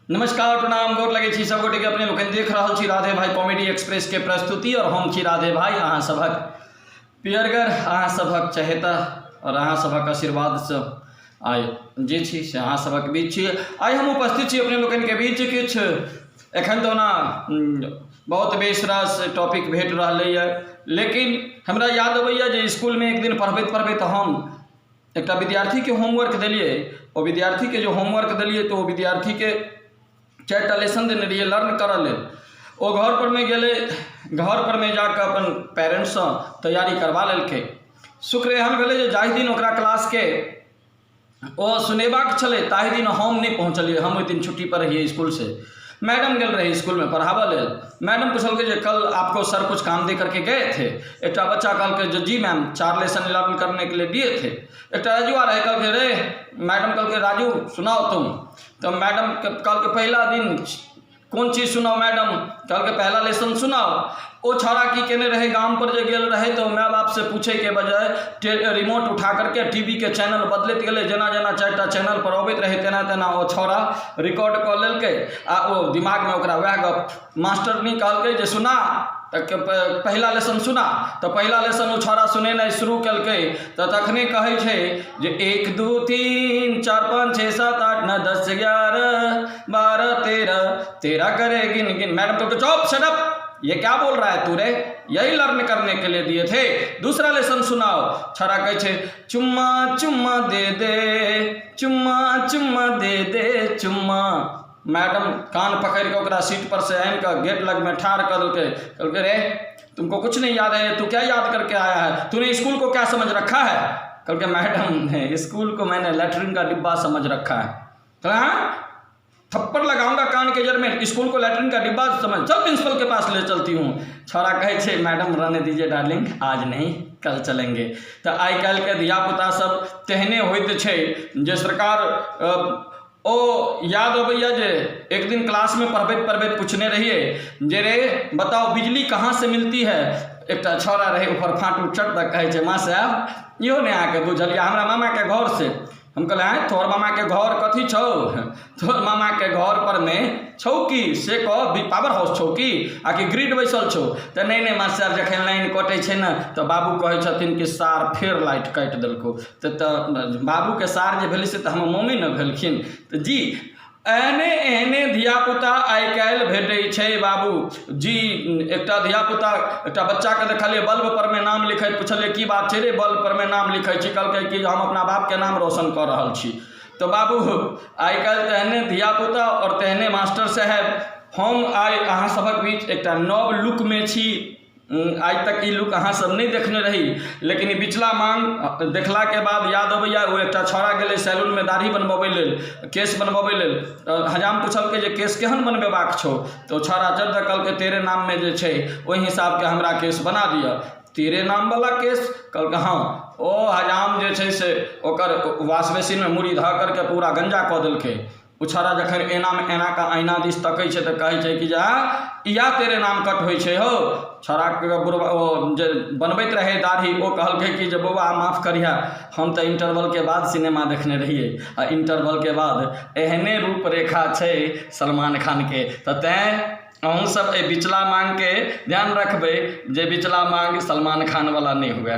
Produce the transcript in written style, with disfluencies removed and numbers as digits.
नमस्कार, प्रणाम, गोर लगै छी सब गोटे के। अपने लोकनि देख रहल छी राधे भाई कॉमेडी एक्सप्रेस के प्रस्तुति और हम छी राधे भाई, अहाँ सभक पियरगर, अहाँ सभक चहेता और अहाँ सभक आशीर्वाद से आइ जे छी से अहाँ सभक बीच छी। आइ हम उपस्थित छी अपने लोकनि के बीच। किछु एखन तऽ ओना बहुत बेस रास टॉपिक भेट रहलैए, लेकिन हमरा याद अबैए जे इसकुलमे एक दिन पढ़बैत पढ़बैत हम एकटा विद्यार्थीके होमवर्क देलियै। ओ विद्यार्थीके जे होमवर्क देलियै तऽ ओ विद्यार्थीके चारिटा लेसन देने रहियै लर्न करऽ लेल। ओ घर परमे गेलै, घर परमे जाकऽ अपन पेरेन्ट्ससँ तैयारी करबा लेलकै। शुक्र एहन भेलै जे जाहि दिन ओकरा क्लासके ओ सुनेबाक छलै, ताहि दिन हम नहि पहुँचलियै। हम ओहि दिन छुट्टीपर रहियै इसकुलसँ। मैडम गेल रहै इसकुलमे पढ़ाबऽ लेल। मैडम पुछलकै जे कल आपको सर कुछ काम दे करके गए थे? एकटा बच्चा कहलकै जे जी मैम, चार लेसन लर्न करने के लिए दिए थे। एकटा रजुआ रहै, कहलकै रे, मैडम कहलकै, राजू, सुनाओ तुम। तऽ मैडम कहलकै, पहिला दिन कोन चीज सुनाउ मैडम? कहलकै, पहला लेसन सुनाओ। ओ छौड़ा की केने रहै, गाम पर जे गेल रहै तऽ माय बापसँ पूछैके बजाय रिमोट उठा करके टी वी के चैनल बदलैत गेलै। जेना जेना चारिटा चैनल पर अबैत रहै, तेना तेना ओ छौड़ा रिकॉर्ड कऽ लेलकै आ ओ दिमागमे ओकरा वएह गप। मास्टरनी कहलकै जे सुना तऽ पहिला लेसन सुना। तऽ पहिला लेसन ओ छौड़ा सुनेनाइ शुरू केलकै तऽ तखने कहै छै जे 1, 2, 3, 4, 5, 6, 7, 8, 9, 10, 11, 12, 13, 13 करे गिन गिन। मैडम तो चुप, शट अप, ये क्या बोल रहा है तू रे? यही लर्न करने के लिए दिए थे? दूसरा लेसन सुनाओ। छौड़ा कहै छै, चुम्मा चुम्मा दे दे, चुम्मा चुम्मा दे दे चुम्मा। मैडम कान पकड़ के ओकरा सीट पर से आनि कऽ गेट लगमे ठाढ़ कऽ देलकै। कहलकै, रे, तुमको कुछ नहीं याद है? तू क्या याद करके आया है? तूने स्कूल को क्या समझ रखा है? कहलकै, मैडम, स्कूल को मैंने लैट्रिन का डिब्बा समझ रखा है। तो हाँ, थप्पड़ लगाऊंगा कान के जड़ में। स्कूल को लैट्रिन का डिब्बा समझ? चल, प्रिंसिपल के पास ले चलती हूँ। छौड़ा कहै छै, मैडम, रहने दीजिए डार्लिंग, आज नहीं, कल चलेंगे। तऽ आइ काल्हिके धियापुता सब तेहने होइत छै जे सरकार ओ याद अबैया जे एक दिन क्लासमे पढ़बैत पढ़बैत पुछने रहियै जे रे, बताओ, बिजली कहाँ से मिलती है? एकटा छौड़ा रहै ऊपर फाटू, चट दऽ कहै छै, मास्टर, इहो नहि अहाँके बुझल यऽ? हमरा मामाके घरसँ। हम कहलियै, आँय, तोहर मामाके घर कथी छौ? तोहर मामाके घर परमे छौ की से कह, पावर हाउस छौ की आ कि ग्रिड बैसल छौ? तऽ नहि नहि मास्टर, जखन लाइन कटै छै ने तऽ बाबू कहै छथिन कि सार फेर लाइट काटि देलकौ। तऽ बाबूके सार जे भेलै से तऽ हमर मम्मी ने भेलखिन। तऽ जी, एहने एहने धियापुता आइ काल्हि भेटै छै बाबू जी। एकटा धियापुता, एकटा बच्चाके देखलियै बल्ब परमे नाम लिखैत। पुछलियै, की बात छै रे, बल्ब परमे नाम लिखै छी? कहलकै कि हम अपना बापके नाम रोशन कऽ रहल छी। तऽ बाबू, आइ काल्हि तेहने धियापुता आओर तेहने मास्टर साहेब। हम आइ अहाँ सभक बीच एकटा नव लुकमे छी। आइ तक ई लुक अहाँ सब नहि देखने रही, लेकिन ई बिचला मांग देखलाके बाद याद अबैया, ओ एकटा छौड़ा गेलै सैलूनमे दाढ़ी बनबबै लेल, केश बनबबै लेल। तऽ हजाम पुछलकै जे केश केहन बनबेबाक छौ? तऽ ओ छौड़ा चट दऽ कहलकै, तेरे नाममे जे छै, ओहि हिसाबके हमरा केश बना दिअ। तेरे नामवला केश? कहलकै, हँ। ओ हजाम जे छै से ओकर वाश बेसिनमे मूड़ी धऽ करके पूरा गंजा कऽ देलकै। ओ छौड़ा जखन एनामे एना कऽ ऐना दिस तकै छै तऽ कहै छै कि जे इएह तेरे नाम कट होइ छै हौ। छौड़ाके बुढ़बा, ओ जे बनबैत रहै दाढ़ी, ओ कहलकै कि जे बौआ, माफ करिहे, हम तऽ इंटरवलके बाद सिनेमा देखने रहियै आ इंटरवलके बाद एहने रूपरेखा छै सलमान खानके। तऽ तैँ अहूँसभ एहि बिचला माँगके ध्यान रखबै जे बिचला माँग सलमान खानवला नहि हुए।